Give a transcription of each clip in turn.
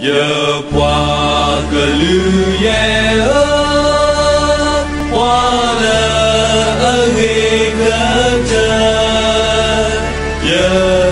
ယပှၤကလုာ်ယဲၢ်ဧၢ, ပှၤလၢအဂ့ၤကတၢၢ်, ယ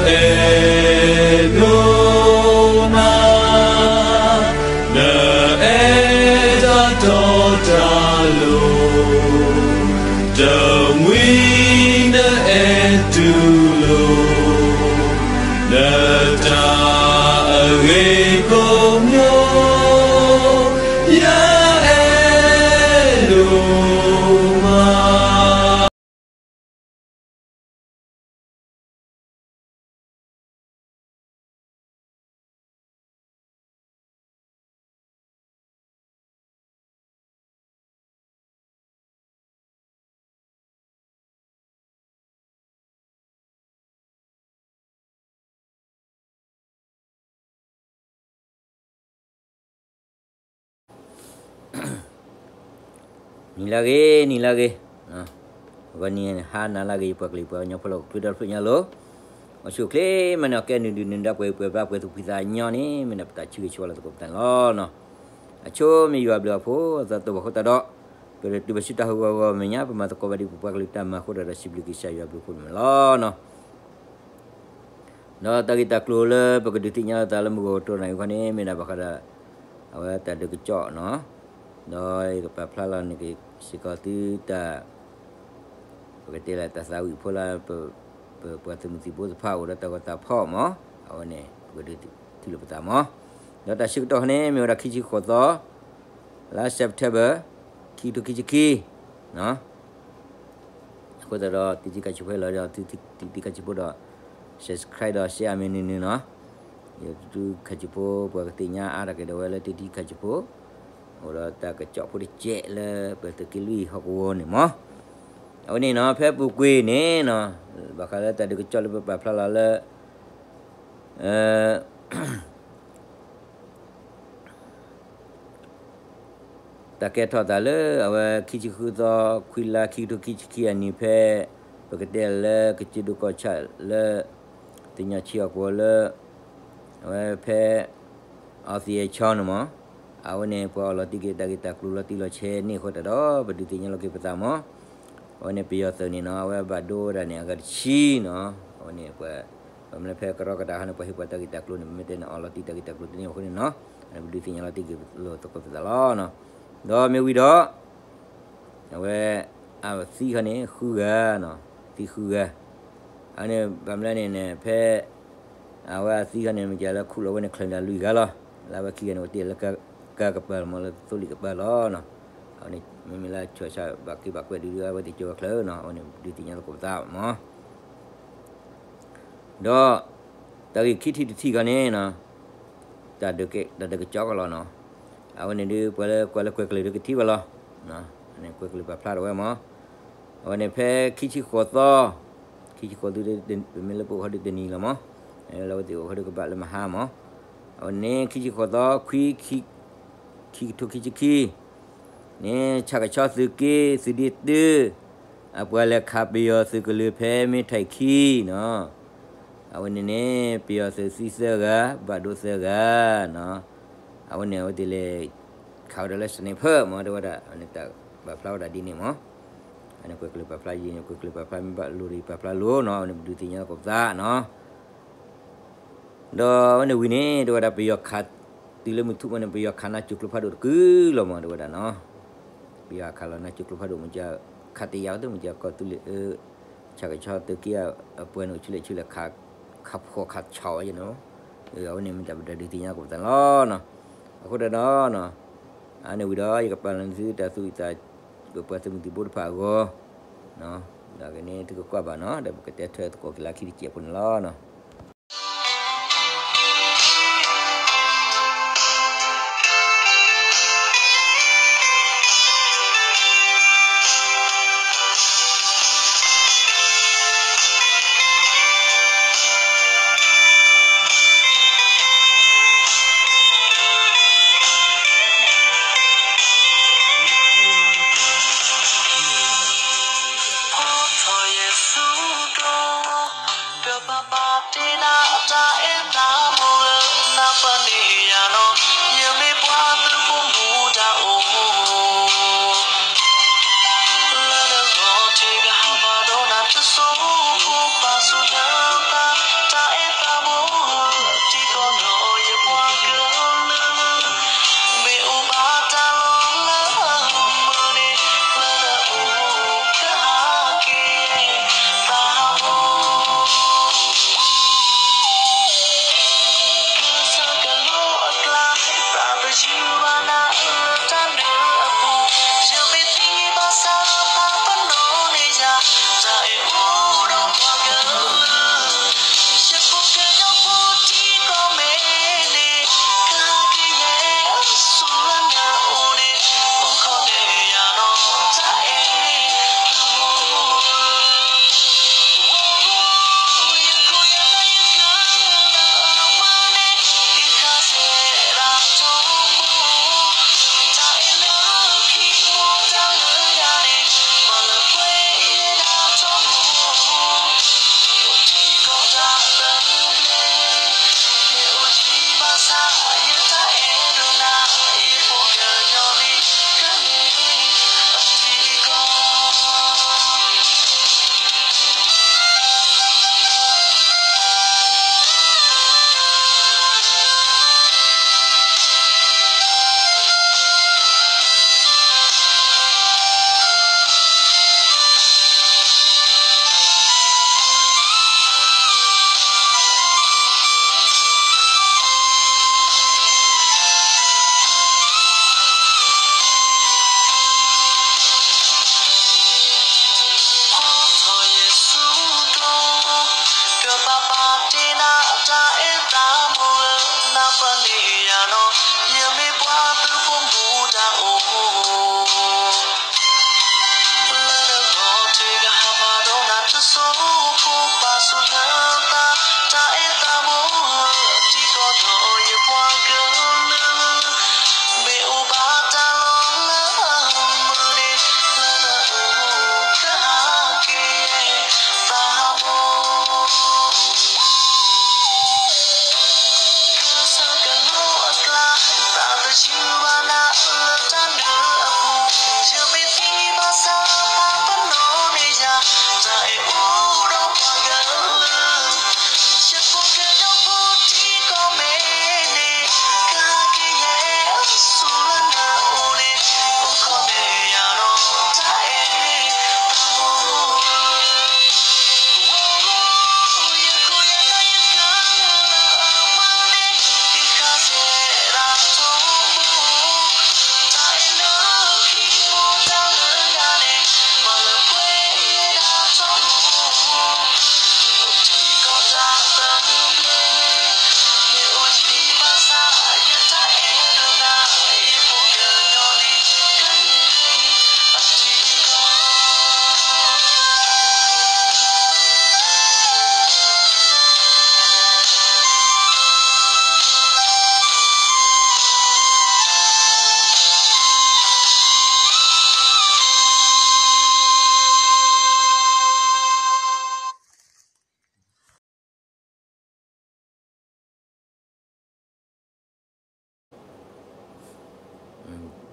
အဲၣ်ဒိးနၤ, နအဲၣ်တၢ်တီတၢ်လိၤ, တမှံၤနအဲၣ်တူၢ်လိာ် နတၢ်အဂ့ၤကိးမံၤ, ယအဲၣ်ဒိးမး. နံၤလၢဂ့ၤ, နံၤလၢဂ့ၤ, ဂီၤနံၤဟါနၤလၢဂ့ၤ ယပှၤကလုာ်ပှၤကညီဖိလၢဟီၣ်ခိၣ်ချၢဒီတဖျၢၣ်ညါလီၤ. အိၣ်ဆူၣ်အိၣ်ချ့မးန့ၣ် အကဲနုာ်ဒုးနုာ်ဒါပှဲၤပှဲၤဘၣ်ပှဲၤသူၣ်ဖှံသးညီန့ၣ် မ့ၢ်ဒၣ်ပတၢ်ဆၢဂ့ၤဆၢဝါလၢသကိးပသးန့ၣ်လီၤ. အဆိမ့ၢ်ယွၤဘျုးအဖိအသးတိၢ်ဘၣ်ဃိသတးဒီး ပတုၤဘၣ်ဆူတၢ်ဟးဂီၤဂီၤမဲာ်ညါ ပမၤသကိးဘၣ်ဒံးပပှၤကလုာ်တၢ်မၤအဃိဒီး စံးဘျုးကစၢ်ယွၤဘျုးအဖှိၣ်န့ၣ်လီၤ. ဒီးတၢ်ဂ့ၢ်တၢ်ကျိၤလၢပကဒုးသ့ၣ်ညါလီၤသးလၢမုၢ်ဂီၤကတီၢ်နၣ်ရံၣ်ခီန့ၣ် မ့ၢ်ဒၣ်ဘၣ်ဃးဒီး အဝဲတၢ်ဒုးကစီၣ်နီၤ, ဒီးယကပာ်ဖျါလီၤန့ၣ်က့ၤစ့ၢ်ကီးသုတၢ် ပကတဲလၢတၢ်သးဝံၣ်ဖိလၢ ပပှၤသုးမုၢ်သံၣ်ဘိသ့ၣ်တဖၣ်အိၣ်ဒီးတၢ်ဂီၤတၢ်ဖီၣ်မး, အဝဲန့ၣ် ပကဒုးထံၣ်လိာ်ပသးမး. ဒီးတၢ်ဆၢကတီၢ်န့ၣ် မ့ၢ်ဝဲဒၣ်ခံဆံဃိးသီ လါ September ခံကထိခံဆံခံ အဃိသတးဒီး သုတံၤခါဆံးဖိလီၤဒီး သုတံၤခါဆံးဖိဒီး subscribe ဒီး share မ့ၢ်နုၤနုၤနီၤ, ယသုတံၤခါဆံးဖိ ပှၤကသ့ၣ်ညါအါထီၣ်က့ၤဒီးဝဲလၢသုတံၤခါဆံးဖိ အိၣ်ဒီးတၢ်ကစီၣ်ဖိတစဲးလၢပသုးက့လွံၢ်ဟီၣ်ကဝီၤန့ၣ်မး. အဝဲန့ၣ်နီၤ ဖဲပူၤကွံာ်န့ၣ်နီၤ ဘၣ်ဃးလၢတၢ်ဒုးကစီၣ်လၢပပာ်ဖျါလီၤလၢ တၢ်ကဲထီၣ်သးလၢအဝဲခံဆံဃုသီ ခွံလါ ခံကထိခံဆံခံအနံၤဖဲ ပကတဲလၢကစၢၢ်ဒိၣ်ကီၢ်ဆၣ်လၢ သ့ၣ်ညါဆံးဟီၣ်ကဝီၤလၢ အဝဲဖဲ အီသံးအဲၣ်ဆီန့ၣ်မး, အဝဲန့ၣ်ပှၤအီၣ်လီၤတံၢ်က့ၤတၢ်ဂ့ၢ်တၢ်ကျိၤလီၤတံၢ်လီၤဆဲးန့ၣ်အဃိသတးဒီး ပဒုးသ့ၣ်ညါလီၤက့ၤပသးမး, အဝဲန့ၣ်ပယီၤသုးန့ၣ်နီၤ အဝဲဘၣ်ဒိဝဲဒၣ်န့ၣ်အဂၤတဆံနီၤ, အဝဲန့ၣ်ပှၤ ပမ့ၢ်လၢဖဲကရီကတၢၢ်ဟီန့ၣ် ပှၤဟ့ၣ်ပှၤတၢ်ဂ့ၢ်တၢ်ကျိၤန့ၣ် ပမ့ၢ်တဲန့ၣ်အီၣ်လီၤတံၢ်တၢ်ဂ့ၢ်တၢ်ကျိၤတန့ၢ်အဃိန့ၣ်နီၤ, ပဒုးသ့ၣ်ညါလီၤတံၢ်က့ၤလိာ်သကိးပသးလီၤ. ဒီးမ့ၢ်ဝံၤဒီး အဝဲ အသံခီန့ၣ် ဃုဂၤနီၤ, သံဃုဂၤ, အဝဲန့ၣ် ဘၣ်မနုၤလဲၣ်န့ၣ်န့ၣ် ဖဲ အဝဲအသံခီန့ၣ် မ့ၢ်ကလၢခူၣ်လီၤဝဲန့ၣ် ချၢၣ်ဒၣ်လွံၢ်ဂၤလီၤ, လၢအဝဲခံဂၤန့ၣ် ဝဲတ့ၢ်လၢကါကပၤလီၤမး လၢသိလ့ၣ်ကပၤလီၤနီၤ, အဝဲန့ၣ် မ့မ့ၢ်လၢဆိၣ်ဆၣ်ဘၣ်က့ဘၣ်ကွဲးဒုးဒုး အဝဲသ့ၣ်ကၠိဝဲချၢနီၤ, အဝဲန့ၣ်ဒုးသ့ၣ်ညါသကိးပသးမး ဒီး တၢ်ဂ့ၢ်ခံထံၣ်တထံၣ်ခီန့ၣ်နီၤ, တၢ်ဒုးကစီၣ်ကလီၤနီၤ, အဝဲန့ၣ်ဒုး ပှၤလၢကွၢ်လၢကွဲၤကလုာ်ဒုးကထံၣ်ဘၣ်လီၤ, ကွဲၤကလုာ်ပာ်ဖျါထီၣ်ဝဲမး, အဝဲန့ၣ်ဖဲခံဆံဃိးသီ, ခံဆံဃိးသီ ပမ့ၢ်လၢပအိၣ်ခီဒုးတနံၤလီၤမး, လၢအဝဲသ့ၣ်အိၣ်ခီဒုးကဘၣ်လၢမဟါမး, အဝဲန့ၣ် ခံဆံဃိးသီ ခွံ ခံကထိခံဆံခံ န့ၣ် ဆၣ်ကဆီသုးက့ သုးဒ့တု အပှၤလဲၤခးပယီၤသုးကလၢၤဖဲမ့ၢ်ထံးခံနီၤ, အဝဲန့ၣ်န့ၣ် ပယီၤသုးသံသၢဂၤ ဘၣ်ဒိသၢဂၤနီၤ, အဝဲန့ၣ်အဝဲသ့ၣ်လဲၤခးဝဲဒၣ်လၢ sniper မး တဲဝဲဒၣ် အဝဲန့ၣ်တၢ်ပာ်ဖျါဝဲဒၣ်ဒ်န့ၣ်မး, အဝဲန့ၣ်ကွဲၤကလုာ်ပာ်ဖျါယံၤန့ၣ် ကွဲၤကလုာ်ပာ်ဖျါမ့ၢ်ဘၣ်လိၤဒီးပာ်ဖျါလိၤနီၤ, အဝဲန့ၣ်ပဒုးသ့ၣ်ညါသကိးပသးနီၤ ဒီးအဝဲန့ၣ်ဝံၤန့ၣ် တဲဝဲဒၣ်ပယီၤခး တုၤလၢမုၢ်ထူၣ်မးန့ၣ် ပယီၤခးနါစိၤကျိဖးဒိၣ်တကုာ်လီၤမး တဲဝဲဒၣ်နီၤ, ပယီၤခးလီၤနါစိၤကျိဖးဒိၣ်မး ခးတယာ်ဝဲသ့ၣ်မး ကီၢ်သူလ့ၤ ဆၣ်ကဆီသုးက့ အပှၤန့ၣ်အိၣ်ဆူလဲၣ်ဆူလဲၣ် ခးဖှီၣ်ခးဆီၣ်ဝဲနီၤ, အဝဲန့ၣ်မ့ၢ်တၢ်ပတၢ်ဒုးသ့ၣ်ညါသကိးပသးလီၤနီၤ, အဃိသတးဒီး အန့ၣ်ဝံၤဒီး ယကပာ်လီၤန့ၢ်သုတၢ်သူၣ်အုးသး ပပှၤသုးမုၢ်သံၣ်ဘိတဖၣ်အဂီၢ်, ဒီးကန့ၣ်သုကကွၢ်ဘၣ်နီၤ ဒီးပကတဲထွဲသကိးက့ၤလၢခံတစဲးဖိန့ၣ်လီၤ.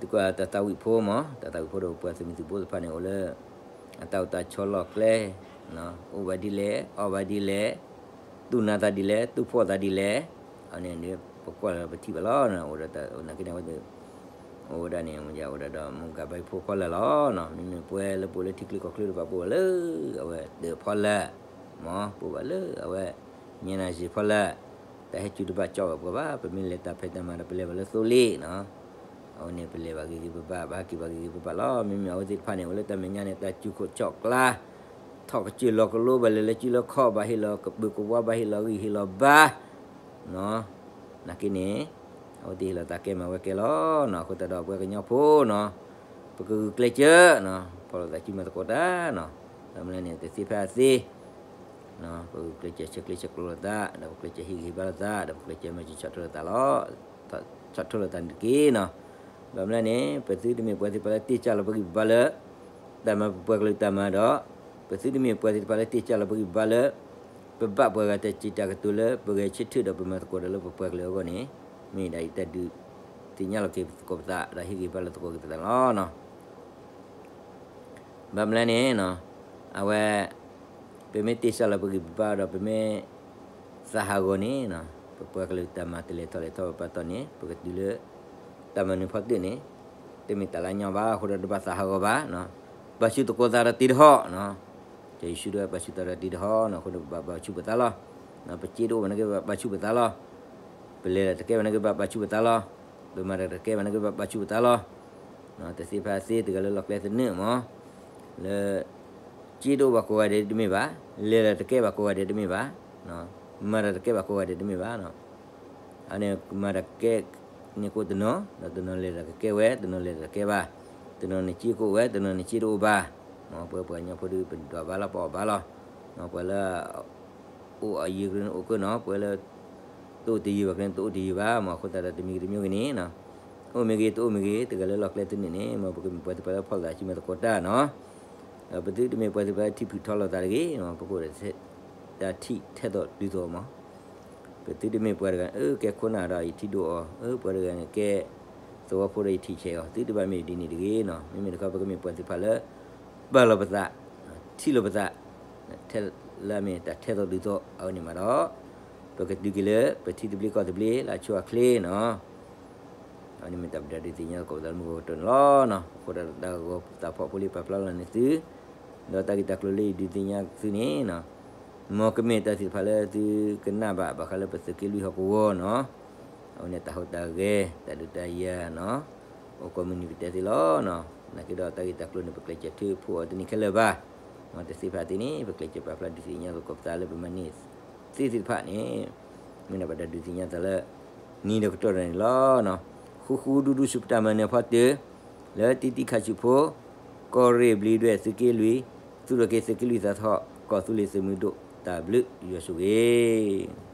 သုကွၢ်တၢ်သးဝံၣ်ဖိမး, တၢ်သးဝံၣ်ဖိဒီးပပှၤသုးမုၢ်သံၣ်ဘိသ့ၣ်တဖၣ်န့ၣ် အိၣ်လၢ အတၢ်အိၣ်တၢ်ဆိးလီၢ်ကျဲ, အိၣ်ဘၣ်ဒ်လဲၣ်, အီၣ်ဘၣ်ဒ်လဲၣ်, သူၣ်နၤသးဒ်လဲၣ်, သူၣ်ဖှီၣ်သးဒ်လဲၣ်, အန့ၣ် ပကွၢ်လၢပထံၣ်ဘၣ်လီၤ. အိၣ်ဒီးနာ်က့န့ၣ် အဝဲသ့ၣ် အိၣ်ဝဲဒၣ်န့ၣ် အိၣ်ဒီး မုၢ်ကၣ်ဘါယံၤဖိဖီလာ်လီၤ. မ့မ့ၢ်ပှၤလၢပအိၣ်လၢထံချၢကီၢ်ချၢတဖၣ်ပအိၣ်လၢ အဝဲဒၢးဖီလာ်, မ့ၢ်ပအိၣ်ဘၣ်လၢအဝဲ ညါနၤယံၤဖီလာ်, တၢ်ဟဲစူၤတဘၣ်ကၠီၣ်ဘၣ်ပှၤဘၣ်, ပမ့ၢ်လဲၤတၢ်ဖံးတၢ်မၤဒီးပလဲၤဘၣ်လၢသိလ့ၣ်နီၤ, အဝဲန့ၣ်ပလဲၤဘၣ်ဂ့ၤဂ့ၤဘၣ်ဘၣ်, ပဟဲက့ၤဘၣ်ဂ့ၤဂ့ၤဘၣ်ဘၣ်လီၤ. မ့မ့ၢ်အဝဲသ့ၣ်တဖၣ်န့ၣ် အိၣ်လၢတၢ်မဲာ်ညါန့ၣ် တၢ်စူၤခိၣ်ကၠီၣ်ကျါ, ထီၣ်ကစၢၢ်လီၤကလိဘၣ်လၢလၢကံလၢခီၣ်ဘၣ်, ဟ့ၣ်လီၤကပၢၤကဝါဘၣ်, ဟ့ၣ်လီၤဂံၢ်ဟ့ၣ်လီၤဘါ နာ်က့န့ၣ် အဝဲသ့ၣ်ဟ့ၣ်လီၤသးကဲမၤဝဲကဲလီၤနီၤ. အဃိသတးဒီးပဝဲကညီဖိနီၤ, ပကဂုာ်ကျဲးစၢးနီၤ, ဖီၣ်လိာ်သးစုမၤသကိးတၢ်နီၤ, ဒီးမ့ၢ်န့ၣ် တသ့ဖဲအသ့ ပကဂုာ်ကျဲးစၢးဆဲးကျၢဆဲးကျိးလိာ်သး, ဒီးပကျဲးစၢးဟ့ၣ်ဂံၢ်ဟ့ၣ်ဘါလိာ်သး, ဒီးပကျဲးစၢးမၤစၢၤဆီၣ်ထွဲလိာ်သးလီၤ. ဆီၣ်ထွဲလိာ်သးန့ၣ်တက့ၢ်နီၤ. ဒီးမ့ၢ်န့ၣ် ပသုတမ့ၢ်ပှၤသ့ၣ်တဖၣ်လၢတ့ၢ်စၢ်လီၤပဂံၢ်ပဘါလၢ တၢ်မၤပပှၤကလုာ်တၢ်မၤဒီး ပသုတမ့ၢ်ပှၤသ့ၣ်တဖၣ်လၢတ့ၢ်စၢ်လီၤပဂံၢ်ပဘါလၢ ပဘၣ်ပှၤဂၤတၢ်စံးတၢ်ကတိၤလၢပဂဲၤဆၢထၢၣ်ဒီးပမၤသကိးတၢ်လၢပပှၤကလုာ်အဂီၢ်န့ၣ် မ့ၢ်ဒၣ်အံၤတၢ်ဒုးသ့ၣ်ညါလီၤက့ၤသကိးပသး ဒီးဟ့ၣ်ဂံၢ်ဟ့ၣ်ဘါလိာ်သကိးက့ၤပသးန့ၣ်လီၤ. ဘၣ်မနုၤလဲၣ်န့ၣ် အဝဲ ပမ့ၢ်တ့ၢ်စၢ်လီၤပဂံၢ်ပဘါဒီး ပမ့ၢ်သးဟးဂီၤန့ၣ် ပပှၤကလုာ်တၢ်မၤတလဲၤထီၣ်လဲၤထီၣ်ပာ်တီၢ်န့ၣ် ပကတုၤလၢ တၢ်မၤနၢၤဖီတၢၣ်န့ၣ် တမ့ၢ်တၢ်လၢအညီဘၣ်. အဃိဒီးတဘၣ်သးဟးဂီၤဘၣ်. ဘၣ်ဆူသကိးသးဒီးတံၤတဟီၣ်, ကစၢ်ယ့ၣ်ၡူးတဲ ဘၣ်ဆူသကိးသးဒီးတံၤတဟီၣ်နီၤ, အဃိန့ၣ် ပဘၣ်ဘၣ်ဆူးပသးလီၤ. ပစ့တအိၣ်ဘၣ်နာ်က့ဘၣ်ဘၣ်ဆူးပသးလီၤ. ပလဲၤတၢ်တကဲဘၣ်နာ်က့ဘၣ်ဘၣ်ဆူးပသးလီၤ. ပမၤတၢ်တကဲဘၣ်နာ်က့ဘၣ်ဘၣ်ဆူးပသးလီၤ. တသ့ဖဲအသ့ တဂၤလၢလီၢ်ကျဲသနၢၣ်မး လၢ စ့တအိၣ်ဘၣ်ကိးဂၤဒဲးတမ့ၢ်ဘၣ်, လဲၤတၢ်တကဲဘၣ်ကိးဂၤဒဲးတမ့ၢ်ဘၣ်, မၤတၢ်တကဲဘၣ်ကိးဂၤဒဲးတမ့ၢ်ဘၣ်. အန့ၣ်မၤတၢ်ကဲန့ၣ်ကိးတနီၤ, ဒီးတနီၤလဲၤတၢ်ကကဲဝဲ, တနီၤလဲၤတၢ်တကဲဘၣ်, တနီၤန့ၣ်စ့ကအိၣ်ဝဲ, တနီၤန့ၣ်စ့တအိၣ်ဘၣ်. ပဝဲပှၤကညီဖိဒီး ပဒွးဘၣ်လီၤ ပအီၣ်ဘၣ်လီၤ. ပှၤလၢ အိၣ်အယံၤကရၢန့ၣ်အိၣ်ကၢနီၤ, ပှၤလၢ တအိၣ်တယံၤဘၣ်ကရၢန့ၣ် တအိၣ်တယံၤဘၣ်မး. အဃိသတးဒီးတမံၤဂ့ၤတမံၤဂ့ၤန့ၣ် အိၣ်မ့ၢ်ဂ့ၤ တအိၣ်မ့ၢ်ဂ့ၤ တဂၤလၢလီၢ်ကျဲသနၢၣ်န့ၣ် မ်ပကမ့ၢ်ပှၤသ့ၣ်တဖၣ်လၢဖီၣ်လိာ်သးစုမၤသကိးတၢ်နီၤ. ပသုတမ့ၢ်ပှၤသ့ၣ်တဖၣ်လၢထံၣ်ဖုၣ်ထီလိာ်သးတဂ့ၤ, ပကအိၣ်ဒီး တၢ်ထံၣ်ထဲသိးတုၤသိးမး. ပသုတမ့ၢ်ပှၤတဂၤ အၢ ကဲခိၣ်နၢ်ဒီးယထံၣ်ဒိၣ်အီၤ, အၢ ပှၤတဂၤန့ၣ်ကဲ သဝီဖိဒီးယထံၣ်ဆဲးအီၤ, သုတဘၣ်မ့ၢ်ဒ်န့ၣ်တဂ့ၤနီၤ. မ့မ့ၢ်တခီ ပကမ့ၢ်ပှၤသ့ၣ်တဖၣ်လၢ ပာ်လီၤပသး, ထံၣ်လိာ်ပသး ထဲလၢအမ့ၢ်တၢ်ထဲသိးတုၤသိး အဝဲန့ၣ်မးဒီး ပကတုၤက့ၤလၢပထံသဘျ့ကီၢ်သဘျ့လၢအဆိအချ့နီၤ. အဝဲန့ၣ်မ့ၢ်တၢ်ပဒုးသ့ၣ်ညါသကိးပသးလၢမုၢ်ဂီၤကတၢၢ်န့ၣ်လီၤ. အဃိဒီးတၢ်ဂီၤသးဖီၣ်ဖိလံပာ်ဖျါလီၤန့ၢ်သု ဒီးတၢ်ဂ့ၢ်တၢ်ကျိၤလၢယဒုးသ့ၣ်ညါသုန့ၣ် မ်ကမ့ၢ်တၢ်သ့ၣ်တဖၣ်လၢသုကနၣ်ဘၣ် ဘၣ်ဃးလၢပသုးက့လွံၢ်ဟီၣ်ကဝီၤနီၤ. အဝဲန့ၣ်တၢ်ဟူးတၢ်ဂဲၤ တၢ်ဒုးတၢ်ယၤနီၤ အိၣ်ကိးမုၢ်နံၤပတဲသ့လီၤ. နာ်က့ဒီးတၢ်ဂ့ၢ်တၢ်ကျိၤန့ၣ် ပကျဲးစၢးထုးဖှိၣ်အီၤတန့ၢ်ခဲလၢာ်ဘၣ်. မ်တသ့ဖဲအသ့န့ၣ် ပကျဲးစၢးပာ်ဖျါဒုးသ့ၣ်ညါသကိးပသးလၢပမၤန့ၢ်သ့သ့ၣ်တဖၣ်န့ၣ် မ့ၢ်ဒၣ်ပတၢ်ဒုးသ့ၣ်ညါသးလၢ နံၤဒီးကတီၢ်ဒီးန့ၣ်လီၤ. ဃူဃူဒူဒူဆူပတၢ်မၤနၢၤဖီတၢၣ် လၢတံၤတံၤခါဆူၣ်ဖိ ကီၢ်ရ့ၣ်ဘျံးဒွဲၣ်သုးက့လွံၢ် သူၣ်ထီၣ်က့ၤသုးက့လွံၢ်သးထီၣ် ကီၢ်သူလ့ၤသုးမုၢ်ဒိၣ် တၢ်ဘျုးယွၤဆိၣ်ဂ့ၤ